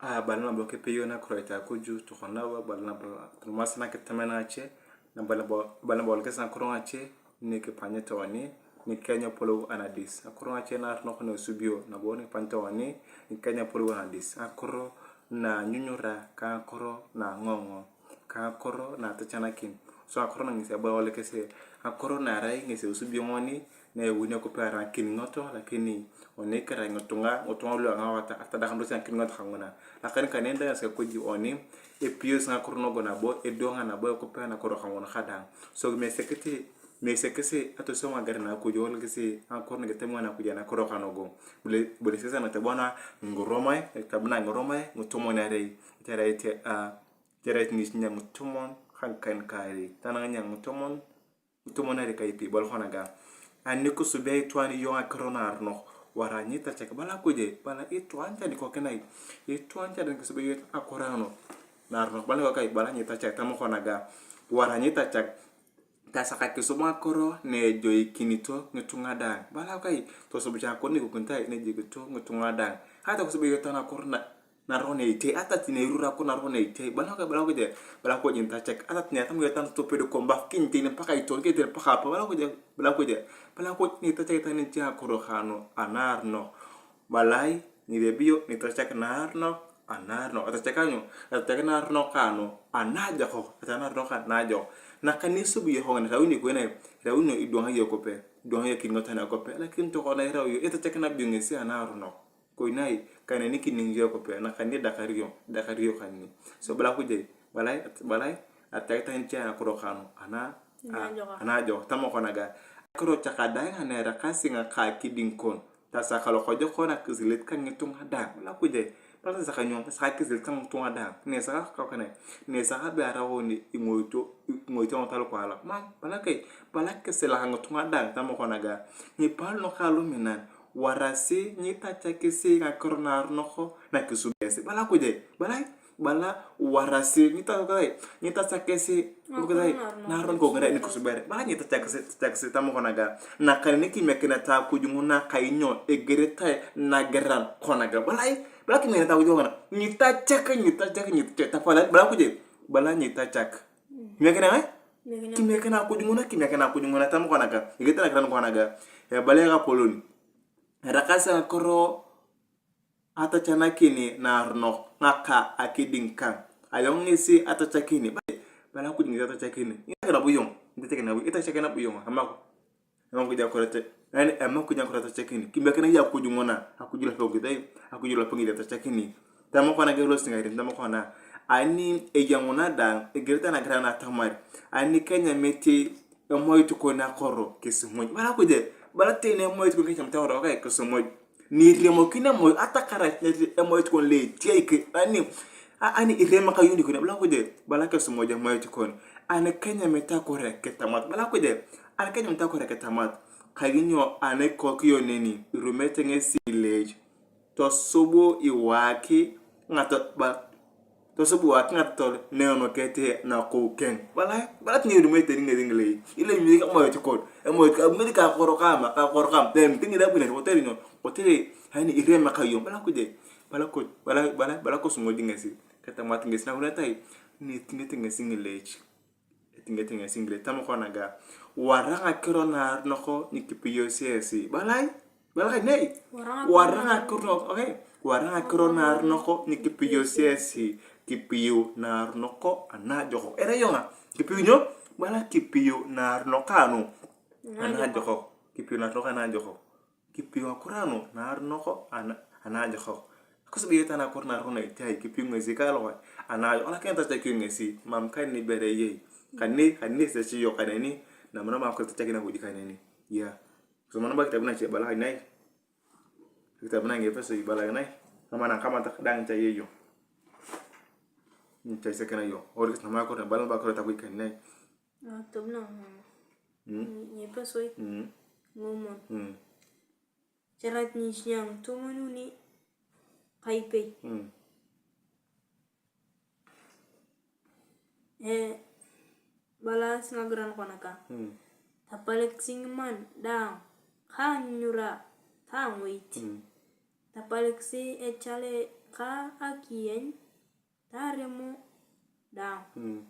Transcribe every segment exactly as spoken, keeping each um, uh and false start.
Abala nabo kepeyo nakiroit Akuj tokona, abala nabo tolomas nakitemen ngache, abala nabo, abala nabo alokes ngakiro ngache, nikipanyete oni, nikikeny apolou anadis. Ngakiro ngache naaronok na esubio, nabo nikipanyete oni, nikikeny apolou anadis. Ngakiro na anyunyura ka ngakiro na ang'ong'o, ka ngakiro na atachanakin. So ngakiro na ngesi abala alokes, ngakiro na arai ngesi esubio ngoni, na euni Akupe arai ngakiniŋot, lakini oni kirai ngitunga, ngitunga lu angawat atadakanos ngakiniŋot kanguna. Lakini kaneni dang esi Akuj oni, epiyos ngakiro nago nabo, edwanga nabo Akupe anakiro kanguna kadaang. So mesekit, mesekis atosoma ngagar na Akuj, olokis ngakiro na kitemwa na Akuj anakiro kanogo. Bole, bole sesa na tebona Ngiromai, tabona Ngiromai, ngitomon arei, iterai te, a, iterai nichinya ngitomon, kankan kaarei, tanang nya ngitomon, ngitomon arei ka ipei, bala kona ga. Ani kisubea itwaan iyong ngakiro naaronok, wara nyitachak, bala Akuj, bala itwaan cha nikokinai, itwaan cha nikisubea iyong ngakiro ano naaronok, bala nikokai, bala nyitachak, tama kona ga, wara nyitachak, tasaka kisub ngakiro na ejoikinito ngitunga daang, bala kai, tosub cha ngakiro nikokinitai na ejoikinito ngitunga daang, ata kisubea iyong itwaan ngakiro na naronei itei, ata tani eirura ko naronei itei, bala, bala Akuj, bala Akuj nyitachak, ata tani atam iyong tani topedok ko, bakin tani mpaka iton, tani mpaka apa, bala Akuj, bala Akuj, bala Akuj nyitachak tani niche ngakiro kanu anaaronok, balai, nyirebi iyong, nyitachak naaronok anaaronok, atachak nyo, atachak naaronok kanu anaajokok, atachak naaronok anaajokok, nakani isubi iyong kongina, irauni ikoni, irauni idwang iyong kope, idwang iyong kiringo tani akope, lakini tokona irau iyong, itachak nabo iyong ngesi anaaronok. Koi nai, kaneni kining iyong kope, nakani idakari iyong, idakari iyong kaneni. So, bala Akuj, balai, balai, ataitai niche ngakiro kanu, ana, a, anaajokak, tama kona ga. Ngakiro cha kadaang ana erakasi ngaka akiding kon, tasaka lokojokon akisilit ka ngitunga daang. Bala Akuj, bala tasaka nyo, tasaka akisilit ka ngitunga daang. Nisaka kakane, nisaka be arauni ingoito, ingoito ngota lukwalak. Mam, bala kai, bala kisilak ngitunga daang, tama kona ga. Ngipal loka luminan, warasi nyitachakisi ngakiro naaronok na kisubea esi. Bala Akuj, bala, bala warasi nyita-, nyitachakisi ngakiro naaronok kongina nikisubere. Bala nyitachakisi, tachakisi tama kona ga. Nakaneni kimiakineta Akuj nguna kainyo igiritae nagiran kona ga. Bala, bala kimiakineta Akuj nguna. Nyitachak, nyitachak, nyitachak. Tafadhali, bala Akuj, bala nyitachak. Kimiakina ngai? Kimiakina Akuj nguna, kimiakina Akuj nguna tama kona ga. Igiritae nagiran kona ga. Ebala Ekapolon. Erakasi ngakiro atachanakin naaronok ngaka akiding kang. Ayong ngesi atachakini. Bala, bala Akuj ngesi atachakini. Itachakini nabo iyong. Itachakini nabo, itachakini nabo iyong. Ama, ama Akuj akoro ata-, yaani, ama Akuj akoro atachakini. Kimiakina iyong Akuj nguna. Akuj lope ngesi, Akuj lope ngesi atachakini. Tama kona elosi ngarin, tama kona. Ani eya nguna daang, igiritae nagiran atamar ani kenyamete emoit kon akoro kisimuj. Bala Akuj, bala teni emoit kon kenyamete akoro kai kisimuj. Niremokini emoit, atakarat emoit kon lo etiaik. Ani, a-, ani irem akayuun kon, bala Akuj, bala kisimuj emoit kon. Ani kenyamete akoro kitamat, bala Akuj, ani kenyamete akoro kitamat. Kainyo ani ikokiyo neni, irumete ngesi ileech. Tosubu iwaak ngato-, ba-, tosubu iwaak ngatol na enokete nakou keng. Bala, bala tani edumete ngesi ngilei. Ile mili ka emoit kon. Emoit ka, mili ka akoro kama, ka akoro kama. Tani, tani ngesi abunere, kotere nyo? Kotere, yaani, irem eka iyong. Bala Akuj, bala Akuj, bala, bala, bala kosumuj ngesi. Ketamat ngesi nakunetai, nitingete ngesi ngileech. Etingete ngesi ngile, tama kona ga, wara ngakiro naaronok nikipeyos esi. Balai, balai nei. Wara ngakiro, okay. Wara ngakiro naaronok nikipeyos esi. Kipiyu naaronok anaajokok. Era iyonga, kipiyu nyo? Bala kipiyu naaronok anu. Anaajokok. Kipiyu naaronok anaajokok. Kipiu ngakiro nu naaronok ana-, anaajokok. Kosubeyete anakiro naaronok na itiai, kipiu ngesi ka alokai anaajokok, lakini tachakio ngesi, mam kani ibere eyei. Kani, kani esechio kaneni, namuna mam kitachakin Akuj kaneni. Ya. Kisoma nabo kitabu nache ibala kanai. Kitabu na Ngefeso ibala kanai. Kama na kama tak dang cha yeyo. Ncha isekena yo. Ori kisoma akiro na ibala nabo akiro ta Akuj kanai. Atop na ngomon. Mm. Ngepesoi. Mm. Ngomon. Mm. Charat nyichiang tomon uni ka ipei. Mm. Eh, balas ngagiran kona ka. Mm. Tapalekisi ngiman daang ka anyura ta angoit. Mm. tapalikisi echale ka akieny, taremo daang. Mm.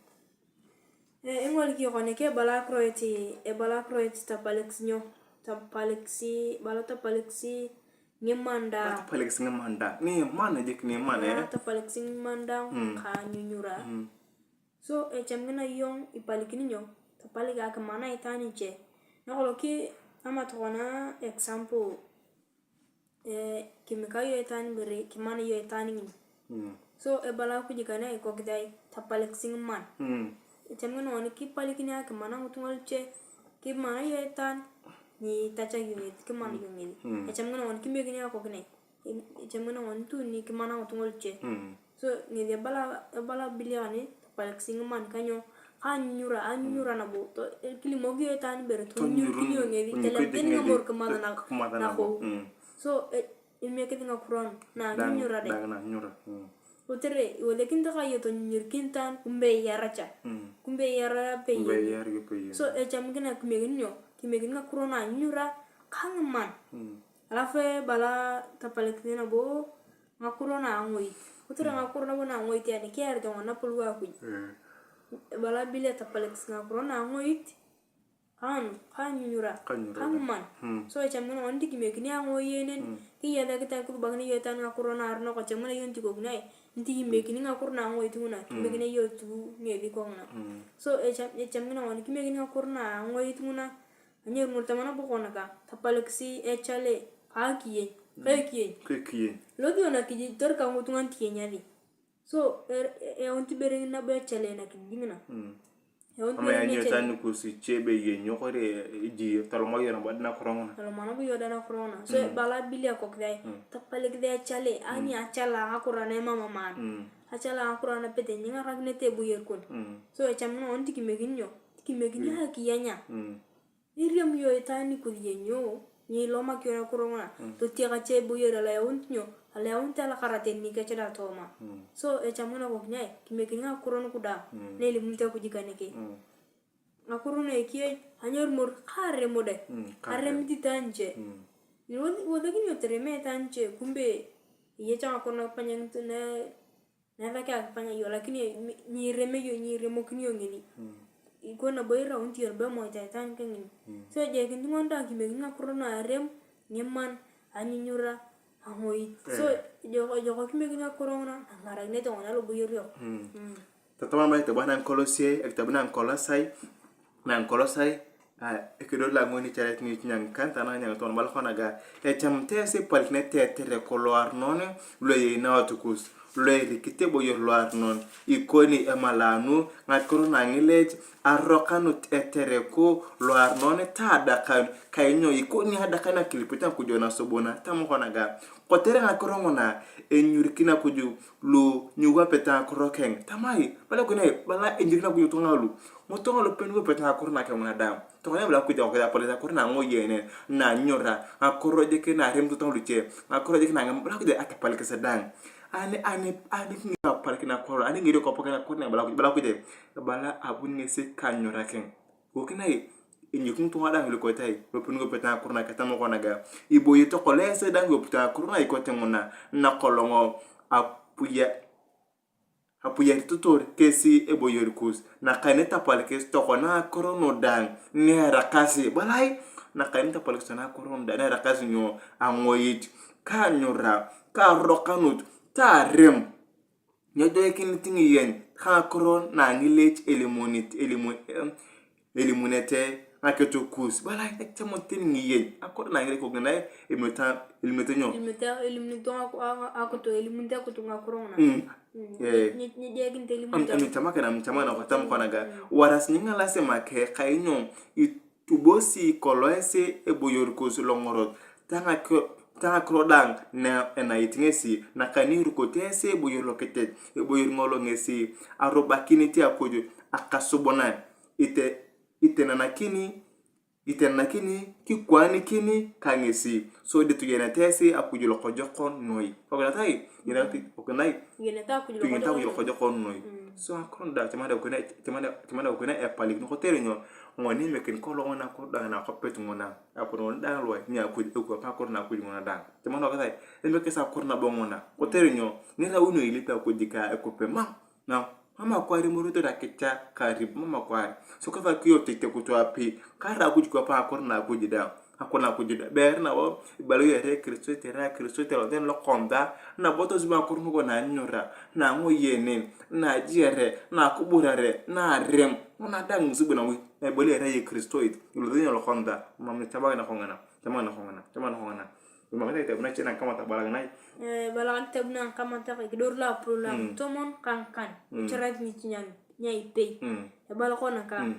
E, ing'olik iyong kone ke ebala akiroit, ebala akiroit tapalikisi nyo? Tapalikisi, bala tapalikisi ng'iman daang. Tapalikisi ng'iman daang. Ng'iman jik, ng'iman, eh? Tapalikisi ng'iman daang, mm, kaanyunyura. Mm. So, echamikina iyong ipalikini nyo? Tapalik akiman a itaan iche. Nakolong ki, ama tokona example, eh, kimika iyong itaan ibore, kimana iyong itaan ngini. Mm. So, ebala Akuj kane ikokit ai, tapalikisi ng'iman. Mm. Echamikina ngoni kipalikini akiman a ngitunga luche, kimana iyong itaan, ni itachak iyong ngesi, kimana iyong ngesi. Mm. Echamikina ngoni kimiekini akokine, echamikina ngoni tuni kimana ngitunga luche. Mm. So, ngesi ebala, ebala Biblia kane, tapalikisi ng'iman kanyo, kaanyunyura, anyunyura nabo, to, kilimok iyong itaan ibore, tonyurukini iyong ngesi, tonyurukini teni ngesi, ngamor kimata na-, kimata nabo. Nakou. Mm. So, e, imiekis ngakiro na anyunyura dai. Dang na anyunyura. Mm. Kotere iwosakini takae iyong tonyunyurikin itaan, kumbe iyaracha. Mm. Kumbe iyara peyeni. Kumbe iyara peyeni. So, echamikina kimiekini nyo? Kimiekini ngakiro na anyunyura ka ng'iman. Mm. Alafu ebala tapalikisi nabo ngakiro na angoit. Kotere ngakiro nabo na angoit, yani, kiyarit ngoni napolou a Akuj. Mm. Ebala Biblia tapalikisi ngakiro na angoit, ka anu, ka anyunyura, ka anyunyura, ka ng'iman. Mm. So, echamikina ngoni kimiekini angoyenen, mm, kiyasakit akisubakina iyong itaan ngakiro naaronok, echamikina iyong nitikokinai, nitimiekini ngakiro na angoit nguna, mm, kimiekini iyong tu ngesi kongina. Mm. So, echam-, echamikina ngoni kimiekini ngakiro na angoit nguna, Anyunyura tama nabo kona ka, tapalikisi echale ka akieny, ka ekieny. Ka ekieny. Ilosi iyong nakijij, torikai ngitunga nitienyasi. So, e-, e-, eyaunit ibere ngini nabo echale nakijij ngina. Mm. Eyaunit ibere ngini echale. Ama eanyu itaan nikus iche ebe eyenyo kore ejie, toloma iyong nabo dana akoro nguna. Toloma nabo iyong dana akoro nguna. So, mm, ebala Biblia akokis ai, mm, tapalikisi echale, ani, mm, achala ngakiro na emam amaan. Mm. Achala ngakiro na apete, nyingarakinete eboyor kon. Mm. So, echamikina ngoni tikimekini nyo? Tikimekini, mm, akieny a. Mm. Iriam iyong itaan nikus yenyo, nyiilomak iyong ngakiro nguna, mm, totiaka cha eboyor alo eyaunit nyo? Alo eyaunit alakara teni nikech da tooma. Mm. So, echam ngina kok nyai, kimekini ngakiro nuku daang, mm, na elimunit Akuj kaneke. Mm. Ngakiro na ekieny, anyarumor ka aremo dai. Mm, ka arem. Aremit itaan niche. Mm. Iwos-, iwosakini iyong torem itaan niche, kumbe, eyei cha ngakiro na kipanyakinitor na, na esaki akipanya iyong, lakini mi-, nyiiremio, nyiiremokini iyong ngini. Mm. Ikoni nabo iraunit iyong nabo emoit a itaan kangini. Mm. So, ejoikinit ngoni daang kimiekini ngakiro na arem, ngiman, anyunyura, angoit. So, eh, ejok, ejok kimiekini ngakiro nguna, angarakinete ngoni aloboyor yok. Mm. Mm. Totoma nabo ekitabu na Ngikolosai, ekitabu na Ngikolosai, na Ngikolosai, a, ekido lo angoni ichariat ngichinyangikan tana nyangiton bala kona ga, echamit esi ipalikinete etereko loaronon lo eyei naotukus, lo erikit eboyor loaronon, ikoni emalaanu ngakiro na ngilech, arokanut etereko loaronon ta adakan, kainyo ikoni adakan akilipit Akuj nasobona, tama kona ga, kotere ngakiro nguna, enyurikin Akuj lu nyiwapete ngakiro keng, tamai, bala kune, bala enyurikin Akuj ngitunga lu, ngitunga lu pe nyiwapete ngakiro na keng nguna daang. Tokona ebala Akuj, Akuj apolot ngakiro na angoyene, na anyura, ngakiro jik na arem ngitunga luche, ngakiro jik na ngem, bala Akuj atapalikis daang. Ani, ani, ani ngiri apalikin ngakiro, ani ngiri kopok ngakiro na ebala Akuj, bala Akuj, bala abuni ngesi kanyura keng. Iwokinai, enyok ngitunga daang lu ikote ai, lu pe nyiwapete ngakiro na keng, tama kona ga, iboyete kolong esi daang iwapito ngakiro na ikote nguna, nakolong apuya-, apuyaritotor kesi eboyor kus, nakaneni tapalikis tokona ngakiro nu daang na erakasi, bala ai, nakaneni tapalikis tokona ngakiro nu daang na erakasi nyo, angoit, ka anyura, ka arokanut, ta arem. Nyejoikinit ngiyeny ka ngakiro na ngilech elimunit, elimu-, em, elimunete ngaketo kus. Bala echamut tani ngiyeny. Ngakiro na ngilech kok ngina elimunete, elimunete nyo? Elimunete, elimunete ngak-, a-, a-, akoto, elimunete akoto ngakiro nguna. Mm. Mm. Eh. Nye-, nye-, nyejoikinit elimunete. Am-, amichama kena, amichama na kotam kona ga. Mm. Waras nyingalasi make kainyo it-, Tubosi kolong esi eboyor kus longorot, ta ngakiro, ta ngakiro daang na enait ngesi, nakaneni irukoto esi eboyor lokitetet, eboyor ngolo ngesi arubakinit Akuj akasubunan, ite-, itenanakini, itenanakini, kikwanikini ka ngesi, sodi toyeneta esi Akuj lokojokon noi. Toyeneta ai? Toyeneta Akuj lokojokon noi. Mm. So, ngakiro daang, tamada kona, tamada, tamada kona epalikino kotere nyo? Ngoni emekin kolong nguna akoro daang na akopet nguna, akoro nguna daang luai, ni Akuj, ekwap akoro na Akuj nguna daang. Tama nokisai, emekis akoro nabo nguna. Kotere nyo? Niraunio ilipi Akuj ka ekupe, mam. Na, mam akwaar imoritor akicha karib, mam akwaar. So kisa kiyo tete kutwapi, kara Akuj kwap akoro na Akuj daang. Akoro na Akuj daang. Ber nabo, ibala iyong ere Kristo, ere Kristo, ere loten lokonda, nabo tosub akoro nuko na anyura, na ngoyene, na ajiere, na akuburare, na arem, nguna daang ngisubu nawi. Na iboliare Ekristoit, ilosi nyelo kongina, mam nichamakina kongina, chamakina kongina, chamakina kongina. Imakina kitabu nache nangkamata balakinai. Eh, balakinai kitabu nangkamata ka kidor lo apolon lo Mm. Tomon ka ngkan, Mm. Icharat ngichinyang nya ipei. Mm. Ebala kona ka, Mm.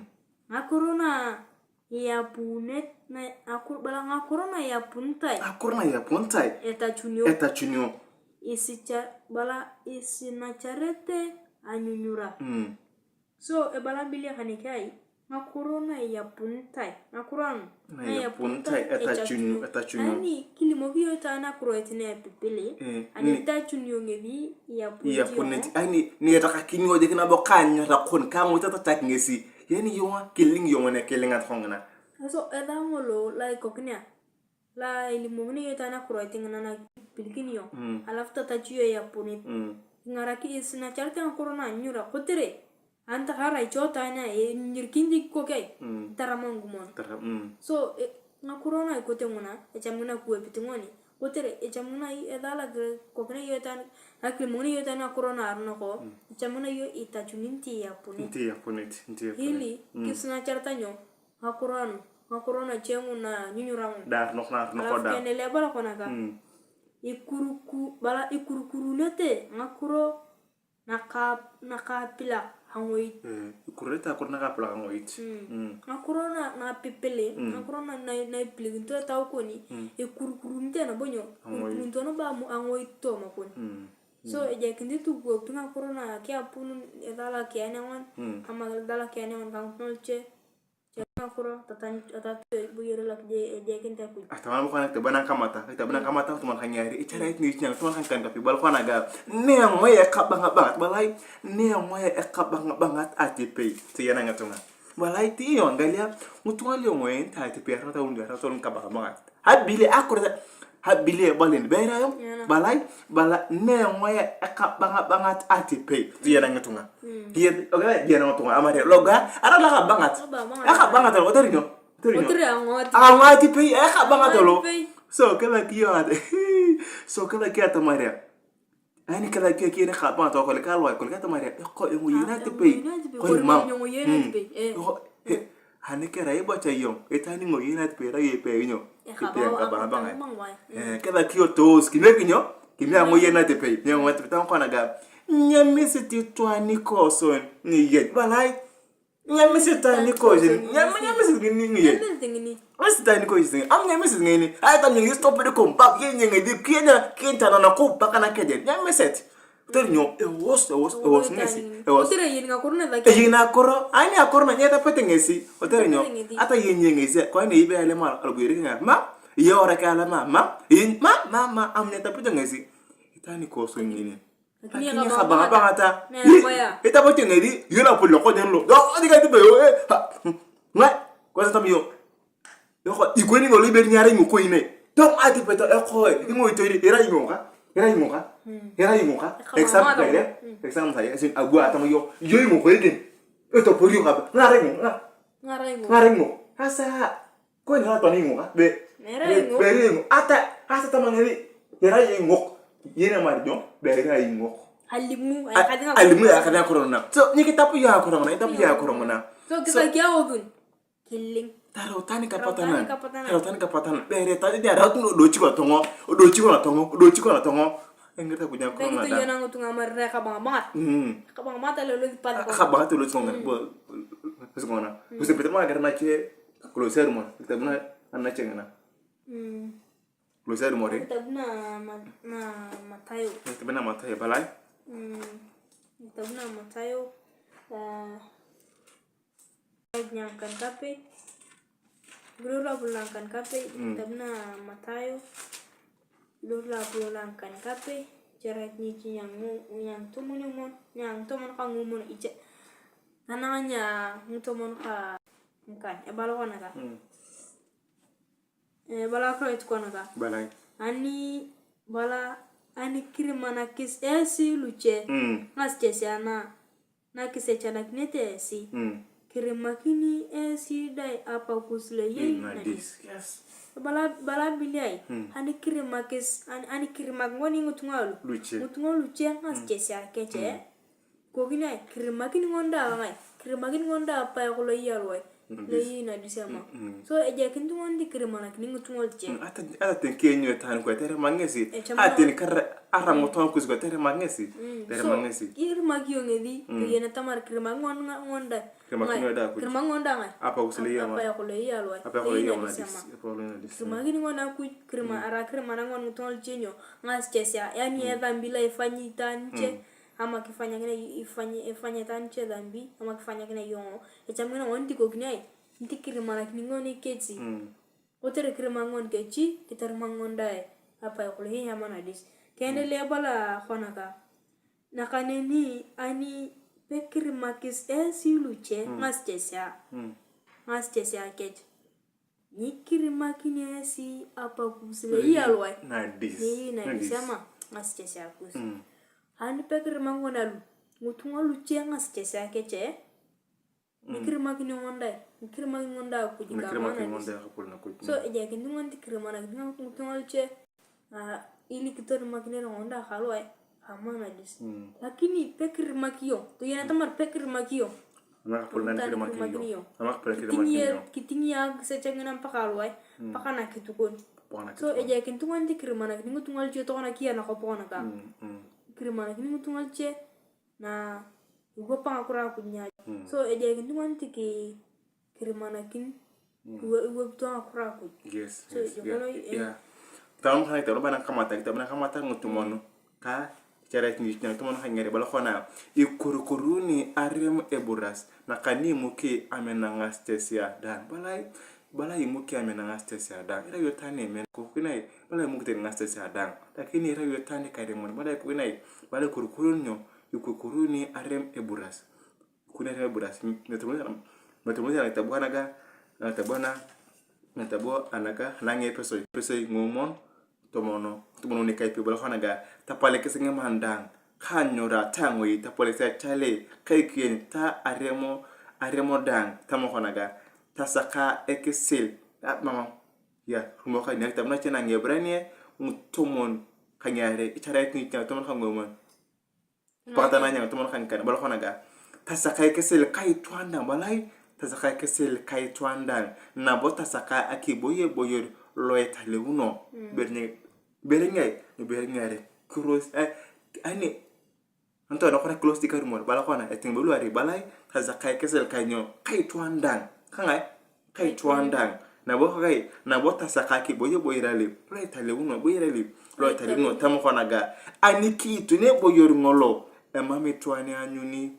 Ngakiro na iapunet, na, ngakiro, bala ngakiro na iapunitae. Ngakiro na iapunitae. Etachunio. Etachunio. Isicha, bala isinacharete anyunyura. Mm. So, ebala Bilia kane kiai, ngakiro na iyapunitae, ngakiro a, na iyapunitae, etachunio, etachunio. Yaani, kilimok iyong itwaan akiroit na epipili, eh, ani ni- etachunio ngesi iyapunit iyong. Iyapunit, yaani, ni etakakini iyong jik nabo ka anyora kon, ka ngoi tatachak ngesi. Yaani, iyong, kiling iyong ne kilingat kongina. So, esaa ngolo, la ikokinea. La ilimokini iyong itwaan akiroit ngina na kipilikini iyong, mm, alafu tatachu iyong eyaponit. Mm. Ingaraki isinacharete ngakiro na anyunyura kotere ani takarai iche itwaan a enyirikini jik ikokiai, mm, tarama ngumon. Tara-, mm. So, e, ngakiro na ikote nguna, echamuna kiwapit ngoni, kotere echamuna i-, ethalak kokina iyong itwaan, akilimokini iyong itwaan ngakiro naaronok, mm, echamuna iyong itachuni niti eyaponit. Niti eyaponit, niti eyaponit. Ili, mm, kisinachareta nyo? Ngakiro anu, ngakiro nache nguna nyunyura nguna. Daronok, naronok. Alafu da. Kiendelea ebala kona ka. Mm. Ikuruku-, bala ikurukurunete ngakiro naka-, nakapilak angoit. Eh, ikurunete akiro nakapilak angoit. Mm. Mm. Ngakiro na, napipili, mm, ngakiro na, na, naipilikinito etau koni, mm, ikurukurunete nabo nyo? Angoit. Ikurukurunito nabo amu angoit tooma koni. Mm. So, mm, ejoikinit tu kiwapit ngakiro na kiapun ethala kianengon, mm, ama ethala kianengon ka ngakiro luche. Ngakiro, tatan-, tatatoi, eboyor lo kide-, ejoikinit Akuj. Atama nabo kona kitabu nangkamata, kitabu nangkamata, ngitunga kangiari, icharait niichi ngitunga kangikan kapi, bala kona ga, nemoe ekabangabangat, balai, nemoe ekabangabangat atipei, toyena ngitunga. Balai, tiyo, angalia, ngitunga liongoen, tatipei, arata undi, arata undi kabangabangat. Habili akure, habili ebalin, bera yo, yana, balai, bala, nemoe ekabangabangat atipei, toyena ngitunga. Mm. Kiyen, okay, kiyen ngitunga, amare, loga, ara lakabangat. Kabangabangat. Ekabangat lo, kotere nyo? Kotere nyo? Kotere angoit. Angoit atipei, ekabangat lo. Angoit atipei. So, kila kiyo ate. So, kila kiyo atamarea. Ani kila kiyo kiyen ekabangat lo, kolika alwai, kolika atamarea. Eko, engoyen atipei. Ah, engoyen atipei. Kori mam. Engoyen atipei, eh. Eko, he, ani kerai ibocha iyong, itani ngoyen atipei, irai epei nyo? Epei ekabangabangat. Ekabangabangat. Eh, kila kiyo toos, kimie kinyo? Kimie angoyen atipei. Nyo angoyen atipei, tangkona ga. Nyemisit itwani koson, ngiyen. Balai. Nyemisit itwani koson, nyem-, nyemisit ngini, ngiyen. Nyemisit ngini. Nyemisit itwani koson, am nyemisit ngini. Ai, tam nyemisit stop de kom, bak, yen nyengedi, kienya, kientana na kom, baka na kejen. Nyemisit. Kotere nyo? Ewos, ewos, ewos ngesi. Ewos. Kotere eyen ngakiro na isaki. Eyen ngakiro, ani akiro na nyetapete ngesi. Kotere nyo? Kotere ngesi. Ata eyen nye ngesi, kwa ni ibe ale ma, alugiri kinga. Ma, iye ora ke ale ma, ma, iye, ma, ma, ma, am nyetapete ngesi. Itani koso ngini. Lakini ekabangabangata. Itapete ngesi, yula pulo kojen lo. Do, adi ka tibe yo, eh, ha. Ngai, kwa sa tam yo. Yoko, ikoni ngolo iberi nyarai ngukoi ne. Tong atipeto ekoe, ingoito ira ingoka, ira ingoka, mm, ira ingoka. Eka exam mama kare, mm, exam saya, sin abu atama yo, yo ingoka egen. Eto pori ka, ngara ingoka. Ngara ingoka. Ngara ingoka. Asa, ko ni atwa ingoka, be. Mera ingoka. Be ingoka. Ata, ata tama ngeri, ira ingoka. Yena marjo, be ira ingoka. Alimu, a-, alimu ya kadang corona. So, ni kitapu ya corona, itapu ya corona. So, kita kia odun. Kiling. Tarau tani kapatana. Tarau tani kapatana. Tarau tani kapatana. Bere tani dia rau tun odochi ko tongo. Odochi ko na tongo. Odochi ko na tongo. Engeta kunya ko na da. Bagi tu yana ngutunga marre kabangabangat. Mm. Kabangabangat ale lo di pali ko. Kabangabangat lo tongo. Mm. Bo. Tongo na. Mm. Use peter ma garna che. Kulo sermon. Kita buna anna che ngana. Mm. Kulo sermon re. Kita buna ma-, na Matayo. Kita buna Matayo balai. Mm. Kita buna Matayo. Ah, Nyangkan kapei, Gidor apolou nangkan kapei, mm, kitabu na Matayo, Gidor apolou nangkan kapei, echerak ngiche nyangu-, nyangitomon omon, nyangitomon ka ngomon, iche-, tanang nya ngitomon ka Ngikany, ebala kona ka. Mm. Eh, ebala akiroit kona ka. Balai. Ani, bala, ani kirimanakis esi luche, mm, ngasichesea na, na kisechanakinete esi, mm, kirimakini esi dai Apakus lo eyei nadis. Nadis. Yes. Bala, bala biliai, mm, ani kirimakis, ani, ani kirimak ngoni ngitunga lu, luche, ngitunga luche ngasichesea keche, mm. Kikokini ai? Kirimakini ngoni daang ai? Kirimakini ngoni daang apayok lo eya luai? Nadis. Lo eyei nadis ama. Mm, mm. So, ejoikinit ngoni kirimanakini ngitunga luche. Mm, ata, ata tani kienyu etaan kwa, terema ngesi. Echamuna. Ata tani kara, ara ngitunga kus kwa, terema ngesi. Mm. Terema ngesi. So, kirimak iyong ngesi, mm, toyen atamar kirimak ngoni nga-, ngoni daang. Kirimakini ngoni daang Akuj. Kirimak ngoni daang ai? Apayok lo eya luai? Apayok lo eya luai? Apayok lo eya nadis ama. Apayok lo eya nadis. Kirimakini ngoni Akuj, kirima-, mm, ara kirimana ngoni ngitunga luche nyo? Ngasichesea, yani, mm, edhambi lo ifanyi itaan niche. Mm. Ama kifanyakina ifany-, ifanyeta niche dhambi, ama kifanyakina iyong, echamikina ngoni tikokini ai? Niti kirimanakini ngoni kesi. Mm. Kotere kirima ngoni kechi, kitarima ngoni dae, apayok lo eyei ama nadis. Kiendelea, mm, ebala kona ka, nakaneni ani pekirimakis esi luche, mm, ngasichesea, mm, ngasichesea kech. Nyikirimakini esi Apakus lo eyei luai? Nadis. Lo eyei nadis. Nadis ama ngasichesea kus. Mm. Ani pekirimak ngoni alu, ngitunga luche ngasichesea keche, mm, nyikirimakini ngoni dae, nyikirimakini ngoni dae Akuj. Nyikirimakini ngoni dae Akuj. So, mm, ejoikinit ngoni kirimanakini ngitunga luche. Ah, ili kitolimakinere ngoni daang ka luai, kama nadis. Mm. Lakini pekirimak iyong, toyen atamar pekirimak iyong. Amak apolon kirimakini iyong. Amak apolon kirimakini iyong. Kitingi iyong akisech ngina mpaka luai, mm, mpaka nakitukon. Mpaka nakitukon. So, ejoikinit ngoni kirimanakini ngitunga luche tokona kiya nakop kona ka. Mm, mm. Kirimanakini ngitunga luche, na iwapa ngakiro a Akuj niajokon. Mm. So, ejoikinit ngoni tiki kirimanakin, mm, iwa-, iwapito ngakiro a Akuj. Yes, so, yes, ejok yeah, lo, eh, yeah. Tama kona kitabu na kamata, kitabu na kamata ngutumon, mm, ka, ichara itingi na ngutumon ka ngere, bala kona, ikurukuruni arem eburas, nakani imuki amina ngasichesea daang. Balai, balai imuki amina ngasichesea daang. Ira iyong tani emen, kokinai, balai imuki tani ngasichesea daang. Lakini ira iyong tani karimon, balai kokinai, balai ikurukuruni nyo? Ikurukuruni arem eburas. Kuni arem eburas, meturumuni, meturumuni anakitabu anaga, anakitabu ana, anakitabu anaga, anang Epesoi, Epesoi ngomon, tomono, tomono nikaipibolo kanaga, tapalikis ngiman daang, kanyura ta ngoi, tapalikis achale, kaikien, ta aremo, aremo daang, tama kanaga, tasaka ekisil, a, mama, ya, rumo kani akitabu nache na Ngiebrania, ngitomon kangiare, icharae kini tomon kangomon. Pakata na anyang tomon ka ngikan, ebala kona ga, tasaka ekisil ka itwaan dang, balai, tasaka ekisil ka itwaan dang, nabo tasaka akiboyoboyor lo etaleuno. Mm. Ibere nye, ibere ngai, ibere ngiare, kiros, eh, ani, anto anakora kilos dikarumor, bala kona, eting beluari, balai, tasaka ekisil ka inyo, ka itwaan dang, ka ngai? Ka itwaan dang, nabo kai, nabo tasaka akiboyoboyor ale, lo italeuno, eboyor ale, lo italeuno, tama kona ga, ani kiitun eboyor ngolo, emam itwaan eanyuni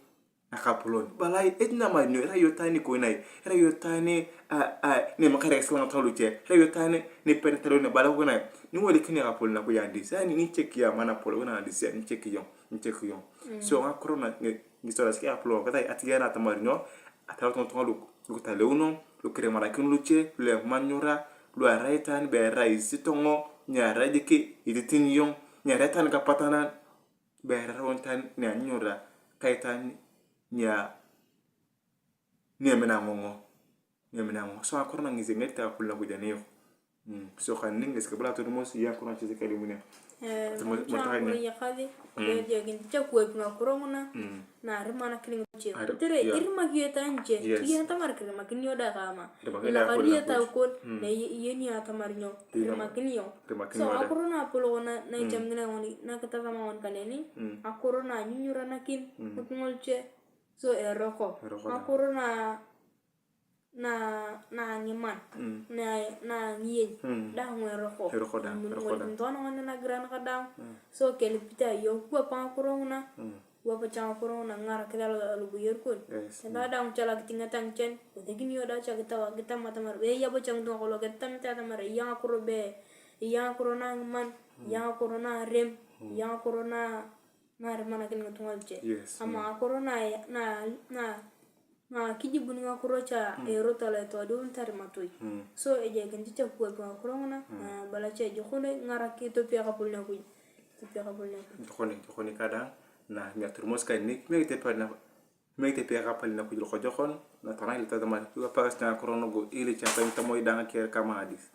Ekapolon. Balai, etinyamari nyo, irai iyong itwaan nikon ai, irai iyong itwaan, a, a, ni emakar ekisila ngakiro luche, irai iyong itwaan ni ipendeleo ni bala kona, nyingolikini Ekapolon naku ya adis, ani nicheki iyong ama napolon, kona adis, nicheki iyong, nicheki iyong. Mm. So, ngakiro na, ngi-, ngisitwaria keng apolon, kata atigiana atamar nyo, atarot ngitunga lu, lu kitaleuno, lu kirimarakino luche, lu emanyura, lu erai itwaan be erai isitongo, ni erai jik ititing iyong, ni erai itwaan kapatanan, be erai itwaan ni anyanyura, ka itwaan nia, ni emina ngongo, ni emina ngongo. So, ngakiro na ngesi, ngesi ta apolon naku jani yok. Mm. So, kaneni ngesi kabla atorumos, iya ngakiro nache kalimunia. Eh, atorumos, ngakiro motakani. Ngakiro yakasi, mm, ejoikinit cha kuwap ngakiro nguna, mm, na arimakinakini ngiche. Ari-, kotere, yeah, irimak iyong itwaan niche, yes, kiyen atamar kirimakin iyong dang kama. Irimakin iyong ilakari iyong dang etau kon, mm, na iye-, iyeni iyong atamar nyo, irimakin iyong. Irimakin iyong dang. So, ngakiro na apolok na, na, mm, ichamikina ngoni, na kitasama ngoni kaneni, mm, ngakiro na anyunyuranakin, mm, ngitunga luche, so, eroko. Eroko dang. Ngakiro na na, na ngiman, mm, na, na ngiyeny, mm, dang eroko. Eroko dang, eroko dang. Tokona ngoni nagiran kadaang. Mm. So, kelipit ayong, kiwapa ngakiro nguna, mm, kiwapa cha ngakiro nguna, kingarakis alo-, aloboyor kon. Yes, mm. Kenta dang cha lo kitingata ngichan, kotekini iyong dang cha kitau, kitam atamar, eya bocha ngitunga kolong kitatamete atamar eya ngakiro be, eya ngakiro na ngiman, mm, eya ngakiro na arem, mm, eya ngakiro na, na arimanakin ngitunga luche. Yes, ama, mm, ngakiro na, na, na, Nga kijibun ngakiro cha erot alo itoodiunitar matoi. So ejoikinit cha kiwapi ngakiro nguna, ebala cha ejok noi kingarak Ethiopia ekapolon Akuj. Ethiopia ekapolon Akuj. Tokoni, tokoni kadang na miaturumos kani kimekite pala kimekite pia kapal na kujul kojokon na tana ile tata mar kiwa pagas na koro nogo ile cha tani tamoi dang kier kama hadis.